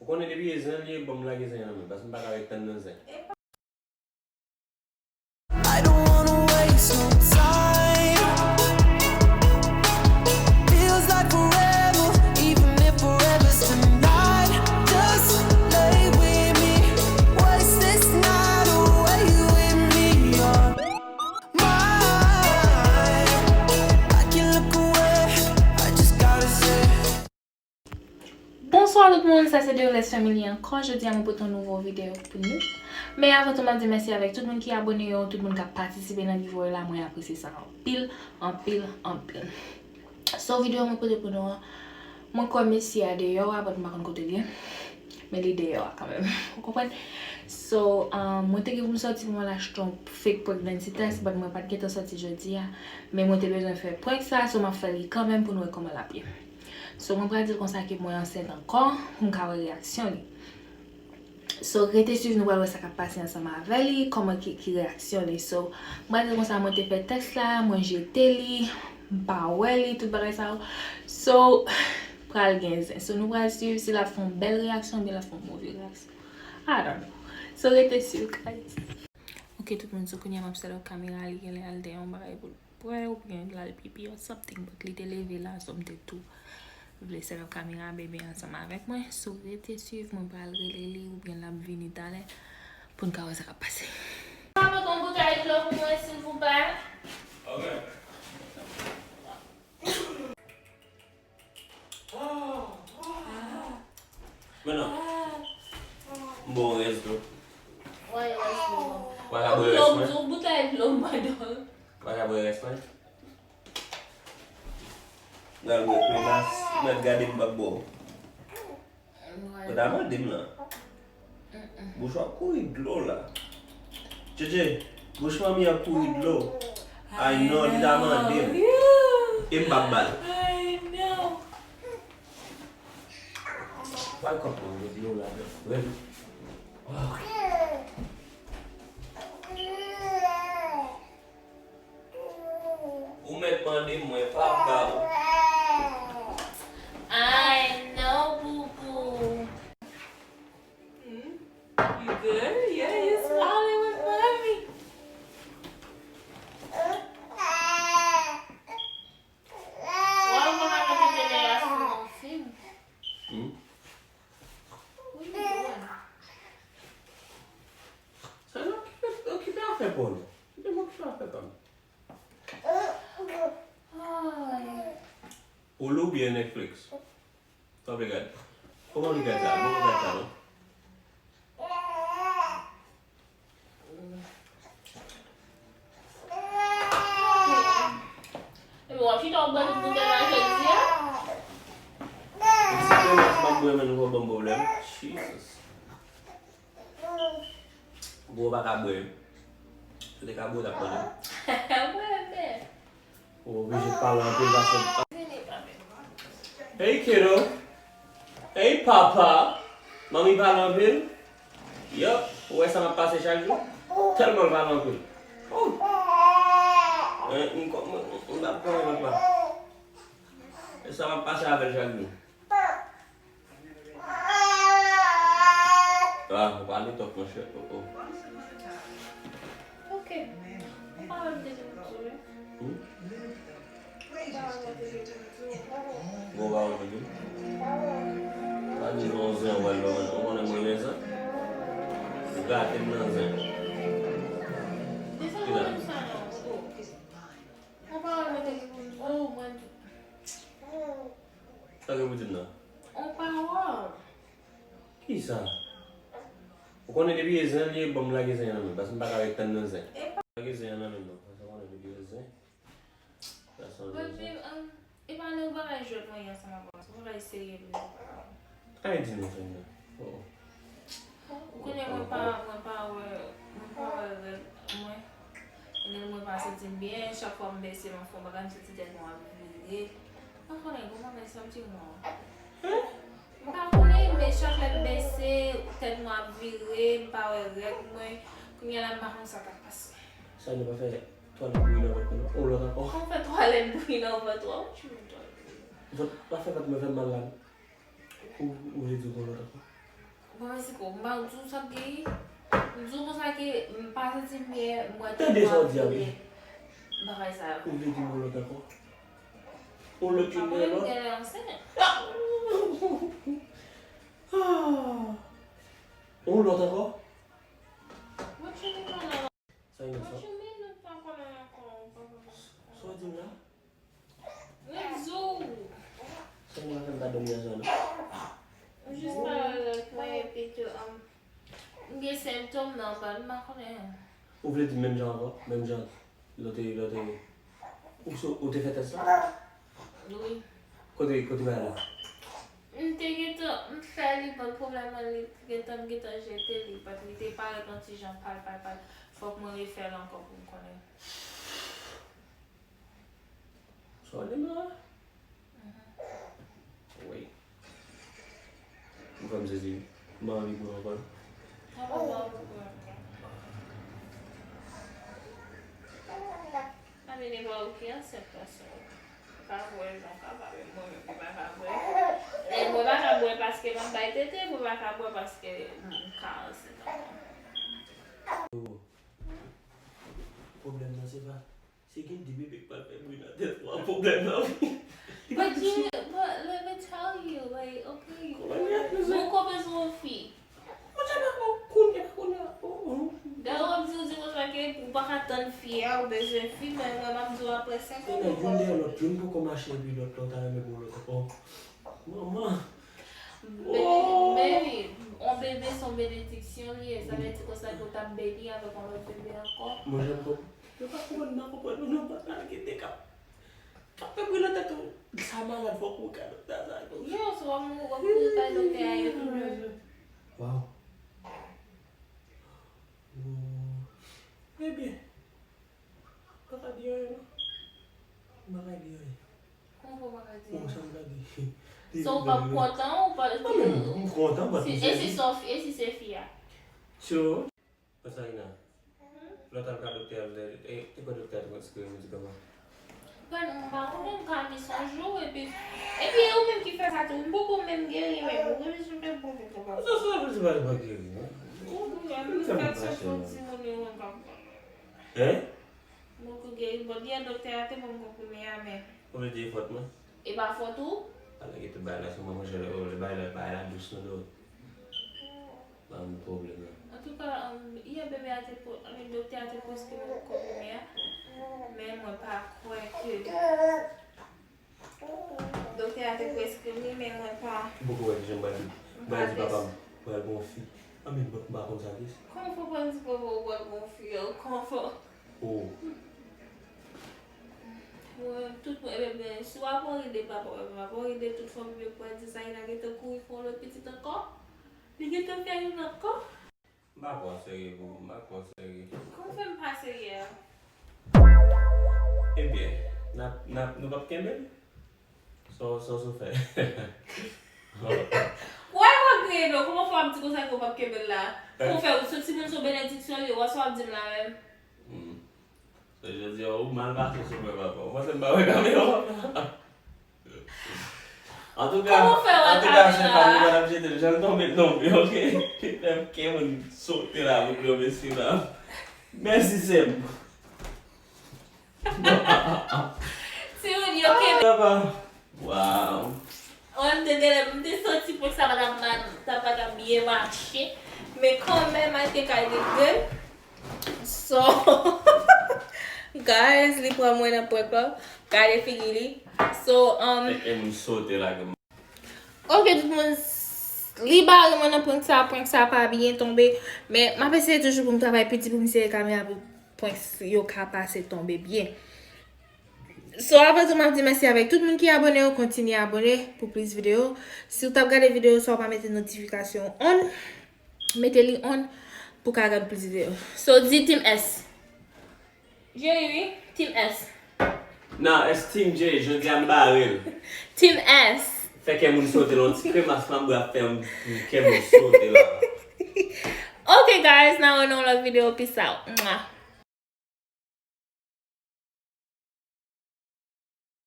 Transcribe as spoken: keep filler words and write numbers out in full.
Ou konnen depi e zen li ye, ban m lage zen an nan men, paske m pa ka ret tann nan zen. I don't wanna waste no time. Feels like forever, even if forever's tonight. Just lay with me, waste this night away with me. You're mine. I can look away, I just gotta say. Bonswa tout moun, sa se Derilès Family ankò. Jodi a mwen pote yon nouvo videyo pou nou. Men avan tou m ap di mèsi avèk tout moun ki abone yo, tout moun k ap patisipe nan giveaway la, mwen apresye sa anpil, anpil, anpil. So videyo mwen pote pou nou an, mwen kwè mesye a deyò a, but m pa konn kote l ye. Men li deyò a kanmenm. Ou konprann? So, um, mwen te gen pou m sòti pou m al achte yon fake pregnancy test, but mwen pa t gentan sòti jodi a. Men mwen te bezwen fè prank sa, so m ap fè li kanmenm pou nou wè kòman l ap ye. So mwen pral di l konsa ke mwen ansent ankò, pou m ka wè reyaksyon li. So rete swiv, nou pral wè sa k ap pase ansanm avè li, kòman ki, ki reyaksyon li. So mwen pral di l konsa, mwen te fè test la, mwen jete li, m pa wè li, tout bagay sa yo. So pral gen zen. So nou pral swiv si l ap fè yon bèl reyaksyon oubyen l ap fè yon move reyaksyon. I don't know. So rete swiv, guys. Ok tout moun, so kounye a m ap set up kamera, li genlè al dèyè yon bagay pou l pran oubyen l al pipi or something, but li te leve la, so m te tou vle set up kamera bebe ansanm avèk mwen. So rete swiv, mwen pral rele li oubyen l ap vini talè pou n ka wè sa k ap pase. Ka pote yon boutèy dlo pou mwen silvouplè? Ok. Men non. M ba w rès dlo. Wè rès dlo. W pa ka bwè rès mwen? Dlo, boutèy dlo m ba w. W pa ka bwè rès mwen? M pral bwè kremas. Mèt gade m p ap ba w. Ou ta mande m lan. Bouch w ap kouri dlo la. Tchetche, bouch manmi ap kouri dlo. I know, li ta mande m. E m p ap ba l. Why kòk mwen vle dlo la. Ou mèt mande m, mwen p ap ba ou. I know, boubou. Hmm? You good? Yeah, you smiling with mommy. Why you wanna get the last one film? Hmm? What you doing? Sa nou okipe, okipe afè pa w non. Kite m okipe afè pa m. Hulu oubyen Netflix? Sa w vle gade? Kòman w vle gade la? Mwen pa gade sa non. Epi w ap chita w bwè tout boutèy la jodi a? Ou ti pè mèt m ap bwè men nou pa ban m pwoblèm. Jesus. Bro, w pa ka bwè. Si w te ka bwè, w t ap mande m. Mwen men. Ou oblije pale anpil paske. Hey kiddo. Hey papa. Manmi pale anpil. Yup. Ou wè sa m ap pase chak jou? Tèlman l pale anpil. Oh. Eh, m kò- m- m- m ap kòmanse papa. E sa m ap pase avè l chak jou. Ah, ou pale twòp, monchè. Oh, oh. Ok. Ou pa wè m te di m tou, wi. Hmm? Ou pa wè m te di m tou. Bon, ou pa wè m te di m. Pa di non, zen, ou wè, ou konnen mwen renmen zen. Ou gate m nan zen. Desann mwen menm sa non, Bobo. Ou pa wè m te di m tou, mwen tou. Sa gen pou di m nan? On pawòl. Kisa? Ou konnen depi e zen li ye, ban m lage zen an nan men, paske m pa ka ret tann nan zen. Lage zen an nan men m non, paske ou konnen depi e zen. Sa se yon zen. Epa nan bagay jwèt mwen ye ansanm avè w, se yon bagay serye m di w. Ay di non fè m nan. Oh. Ou konnen mwen pa, mwen pa wè, mwen pa wè règ mwen. Epi mwen pa santi m byen, chak fwa m bese m ap fè yon bagay, m santi tèt mwen ap vire. M pa konnen kòman fè santi mwen. M pa konnen, men chak lè m bese, tèt mwen ap vire, m pa wè règ mwen. Kounye a la m pa konn sa k ap pase. Sa nou pa fè twalèt bouyi nan vant mwen non. On lòt ankò. Ou fè twalèt bouyi nan vant ou, what you mean twalèt bouyi? Vant, pa fè vant mwen fè m mal la non. Ou, ou vle di gon lòt ankò? Mwen se ko, m pa di w sa k gen. M di w konsa ke m pa santi m byen, m wè tout bagay sa yo. Ou vle di m yon lòt ankò? Yon lòt, yon lòt? Ah! Yon lòt ankò? What you mean by that? Sa gen sa? What you mean nou pa konnen ankò, ou pa konnen ankò? Sa w di m la? Mwen di w. Sa mwen fè m pa dòmi aswè non. Ou jis pa lòt mwen epi tou, um, m gen sentòm nan, but m pa konnen. Ou vle di menm jan ankò? Menm jan lè w te, lè w te, ou so, ou te fè tès la? Wi. Kote, kote bagay la? M te gentan, m fè li, but pwoblèm nan li gentan, m gentan jete li, but li te parèt yon ti jan pal, pal, pal. Fòk mwen refè l ankò pou m konnen. Sa w di m la? Wi. Ou fè m sezi. M pa anvi pran ankò. Sa pa ba ou pran ankò. A mi ne pa ou ki ansent la, so. Ou ka bwè jan ou ka bwè, mwen menm, mwen pa ka bwè. E mwen pa ka bwè paske m ap bay tete, mwen pa ka bwè paske m ka ansent ankò. Oh. Pwoblèm nan se pa, se gen de bebe k pral fè bri nan tèt ou a pwoblèm nan. But you, but let me tell you, like, okay, ou ko bezwen yon fi. Mwen te pa konnen, konnen. Dayè w ap di, ou di konsa ke ou pa ka tann fi a, ou bezwen fi, men mwen m ap di w apre senk an. Youn dèyè lòt, youn poko mache epi lòt la, ou ta renmen pou lòt ankò. Manman. Baby, on bebe se yon benediksyon li ye. Sa vle di konsa ke w t ap beni avèk yon lòt bebe ankò. Mwen janm konp-, mwen pa konprann, m pa konprann, non, non, pa nan ki te k ap, k ap fè bri nan tèt ou. Sa malad, fòk ou ka doktè a sa tou. Yo, so w ap, w ap kouri kay doktè a yo tou de. Waw. Oh. Ebyen. Pa ka di anyen non. M pa ka di anyen. Kòman fè w pa ka di anyen? Bon, sa m ka di. So, ou p ap kontan, ou pa... Non, men, m kontan, but si, e si se fi, e si se fi a? So, Pasarina, lè w t al ka doktè a, e, te kwè doktè a te konn sikiye medikaman? But m pa konnen, m ka misonje w, epi, epi e ou menm ki fè sa tou, m poko menm geri menm, ou gen bezwen fè bon vit ou pa. Sa, sa vle di pa, pa geri, non? Ou menm, m fè se fòt timoun yo menm k ap... Hein? Mwen kou geri, bon, yè doktè a te ban m konprime a, men... Ou vle di e fòt mwen? E pa fòt ou? Pa lage tout bagay la sou mwen, monchè, lè, lè bagay la, bagay la dous, non, dou. Pa gen pwoblèm, non. Antouka, um, yè bebe a te po-, I mean, doktè a te preskri mwen konprime a, men mwen pa kwè ke Doktè a te preskri m li, men mwen pa... Ou poko wè kijan m pral di, m pral di papa m, m pral gen yon fi. Anben, but m pa konn sa, guys. Kòman fò w pral di papa w pral gen yon fi, yo? Kòman fò? Oh. Mwen, tout mwen, ebyen, si w ap anri de papa w, w ap anri de tout fanmi m, yo pral di Zaina gentan kouri fè yon lòt pitit ankò. Li gentan fè youn ankò. M pa pran w serye, boo, m pa pran w serye. Kòman fè m pa serye a? Ebyen, n ap, n ap, nou p ap kenbe l? Sa w, sa w sou fè? Why w ap griyen non? Kòman fè w ap di konsa ke w p ap kenbe l la? Kòman fè w, se timoun, se yon benediksyon li ye, w a sa w ap di m la menm? Hmm. So, jodi a, ou mal pase sou mwen, papa. Ou panse m pa wè kamera w la? Antouka, kòman w fè wè antouka, kamera se pa a? Nou pa t ap jete l, jan l tonbe, l tonbe, oke? Fè m kè moun sote la pou granmesi la. Mèsi, sè m. Timoun yo kenbe. Papa. Wow. Mwen, m te genlè, m te santi prank sa pa t ap mal, sa pa t ap byen mache. Men kanmenm, I think I did good. So, guys, li pran mwen nan prank la. Gade figi li. So, um, e, e moun sote la, granm. Ok, tout moun, s-, li bare mwen nan prank sa, prank sa pa byen tonbe. Men, m ap eseye toujou pou m travay pi di pou m sere kamera pou prank yo ka pase tonbe byen. So, avan tou, m ap di mèsi avèk tout moun ki abone yo, kontinye abone pou plis videyo. Si w t ap gade videyo sa, w pa mete notifikasyon on, mete li on pou ka gad plis videyo. So, di Team S. Jerry, wi, Team S. Non, S Team J, jodi a m bare l. Team S. Fè kè moun sote l, yon ti kremas m ap bwè ap fè m, kè moun sote la. Ok, guys, n a wè nan yon lòt videyo. Peace out. Mwah.